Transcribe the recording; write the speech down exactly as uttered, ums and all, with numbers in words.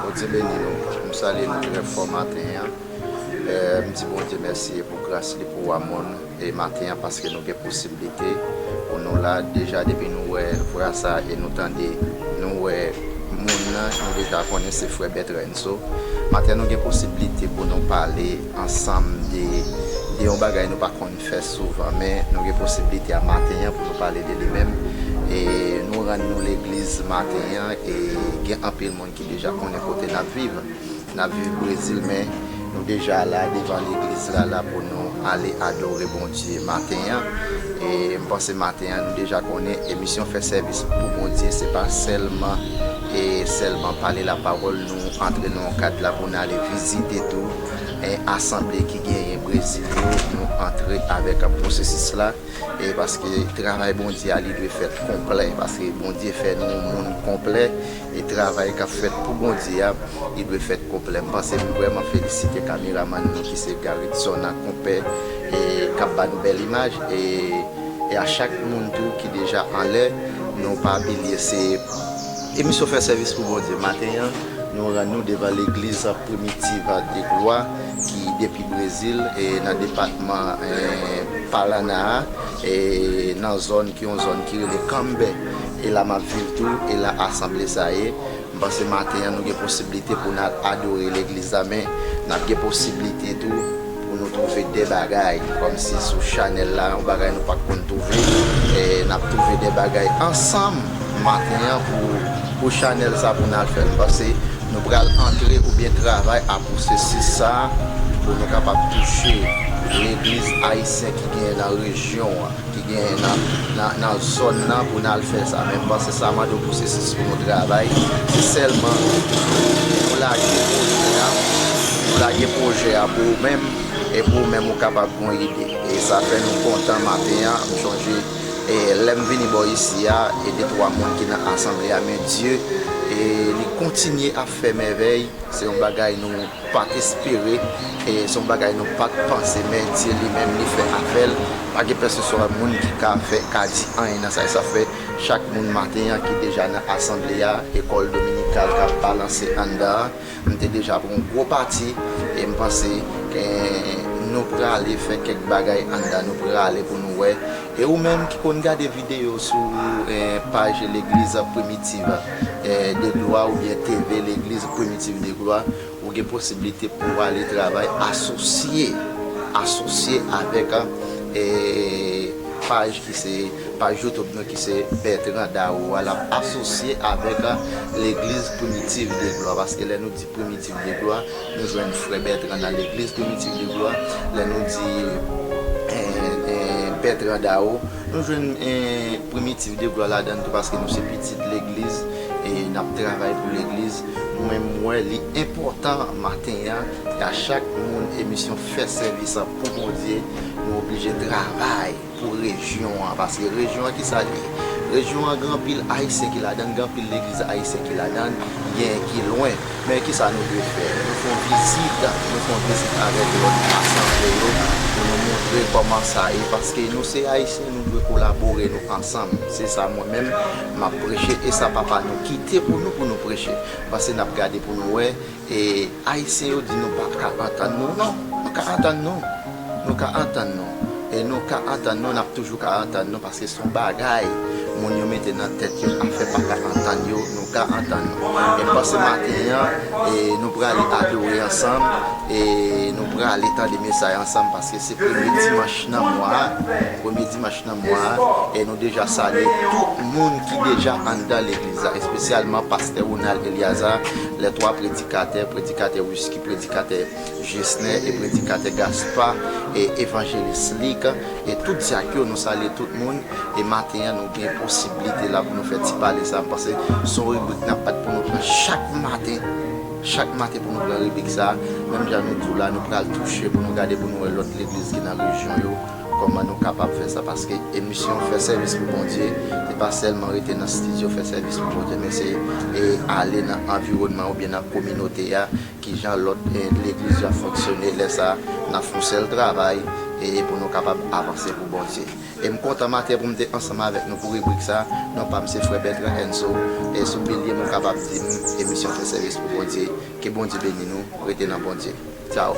Bondye beni nou. M salye nou trè fò maten an. Eh, m di Bondye mèsi pou gras li pou amon e maten an, paske nou gen posiblite pou nou la. Deja depi nou wè vwa sa e nou tande, nou wè moun nan, nou deja konnen se frè Bertrand. So, maten an nou gen posiblite pou nou pale ansanm de, de yon bagay nou pa konn fè souvan, men nou gen posiblite a maten an pou nou pale de li menm. E nou rann nou legliz maten an, e gen anpil moun ki deja konnen kote n ap viv. N ap viv Brezil, men nou deja la devan legliz la, la pou nou ale adore Bondye maten an. E m panse maten an, nou deja konnen emisyon Fè Sèvis pou Bondye, se pa sèlman, e sèlman pale lapawòl, nou antre nan yon kad la pou n ale vizite tou, e asanble ki genyen Brezil yo, nou antre avèk pwosesis la. E paske travay Bondye a, li dwe fèt konplè, paske Bondye fè nou moun konplè, e travay k ap fèt pou Bondye a, li dwe fèt konplè. M panse m vrèman felisite kameramann nou ki se Garitson a, konpè, e k ap ba nou bèl imaj, e, e a chak moun tou ki deja anlè, nou pa bliye se emisyon Fè Sèvis pou Bondye maten an, nou rann nou devan legliz Primitive de Gloire ki depi Brezil, e nan depatman, e, Paraná a, e nan zòn ki yon zòn ki rele Cambé. E la m ap viv tou, e la asanble sa ye. M panse maten an nou gen posiblite pou n al adore legliz la, men n ap gen posiblite tou pou nou twouve de bagay, kòmsi sou chanèl la, yon bagay nou pa t konn twouve, e n ap twouve de bagay ansanm maten an pou, pou chanèl sa pou n al fè l. M panse nou pral antre oubyen travay a pwosesis sa pou nou kapab touche legliz ayisyen ki genyen nan rejyon an, ki genyen nan, nan, nan zòn nan pou n al fè sa. Men m panse sa mande yon pwosesis pou nou travay. Se sèlman nou lage pwojè a, nou lage pwojè a pou ou menm, e pou ou menm ou kapab gon ide. E sa fè nou kontan maten an. M chonje, e lè m vini bò isi a, e de twa moun ki nan asanble a, men Dye, e li kontinye ap fè mèvèy. Se yon bagay nou pa t espere, e se yon bagay nou pa t panse, men Dye li menm li fè afè l. Pa gen pèsonswa moun ki ka fè, ka di anyen nan sa. E sa fè chak moun maten an ki deja nan asanble a, ekòl dominikal k ap balanse anndan an, m te deja pran yon gwo pati, e m panse, e, nou prale fè kèk bagay anndan, nou prale pou nou wè. E ou menm ki konn gade videyo sou, e, paj Legliz Primitive, e, de Gloire oubyen T V Legliz Primitive de Gloire, ou gen posiblite pou w ale travay asosye, asosye avèk, e, paj ki se paj YouTube nou ki se Bertrand Dao a, l ap asosye avèk Legliz Primitive de Gloire. Paske lè nou di Primitive de Gloire, nou jwenn frè Bertrand nan Legliz Primitive de Gloire. Lè nou di, e, e, Bertrand Dao, nou jwenn, e, Primitive de Gloire ladan l tou, paske nou se pitit legliz, e n ap travay pou legliz. Mwen, m wè li enpòtan maten an, e a chak moun emisyon Fè Sèvis pou Bondye, nou oblije travay pou rejyon an, paske rejyon an, kisa l ye? Rejyon an gen anpil ayisyen ki ladan l, gen anpil legliz ayisyen ki ladan l, gen ki lwen. Men kisa nou dwe fè? Nou fè yon vizit, nou fè yon vizit avèk lòt asanble yo pou nou montre kòman sa ye, paske nou se ayisyen, nou dwe kolabore nou ansanm. Se sa mwen menm m ap preche, e sa Papa nou kite pou nou, pou nou preche. Paske n ap gade pou nou wè, e ayisyen yo di nou pa ka antann nou. Non, nou ka antann nou. Nou ka antann nou. E nou ka antann nou, n ap toujou ka antann nou, paske se yon bagay moun yo mete nan tèt yo, afè pa ka antann yo, nou ka antann nou. E m panse maten an, e nou prale adore ansanm, e nou prale tande mesaj ansanm, paske se premye dimanch nan mwa a, premye dimanch nan mwa a, e nou deja salye tout moun ki deja anndan legliz la, espesyalman pastè Ronald Eliazar, les trois prédicateurs, predikatè Whisky, predikatè Jesner e predikatè Gaspard e evanjelis Lik e tout dyak yo, nou salye tout moun. E maten an, nou gen posiblite la pou nou fè ti pale sa. M panse se yon ribrik n ap bat pou nou pran chak maten. Chak maten pou nou pran ribrik sa. Menm jan nou di w la, nou pral touche pou nou gade, pou nou wè lòt legliz ki nan rejyon yo, kòman nou kapab fè sa, paske emisyon Fè Sèvis pou Bondye, se pa sèlman rete nan estidyo Fè Sèvis pou Bondye, men se, e, ale nan anviwònman oubyen nan kominote a, kijan lòt, e, legliz yo ap fonksyone. Lè sa a, n ap fè yon sèl travay, e pou nou kapab avanse pou Bondye. E m kontan maten pou m te ansanm avèk nou pou ribrik sa. Non pa m se frè Bertrand Enzo. E sou bilye m ou kapab di m emisyon fè sèvis pou Bondye. Ke Bondye beni nou. Rete nan Bondye. Tchao.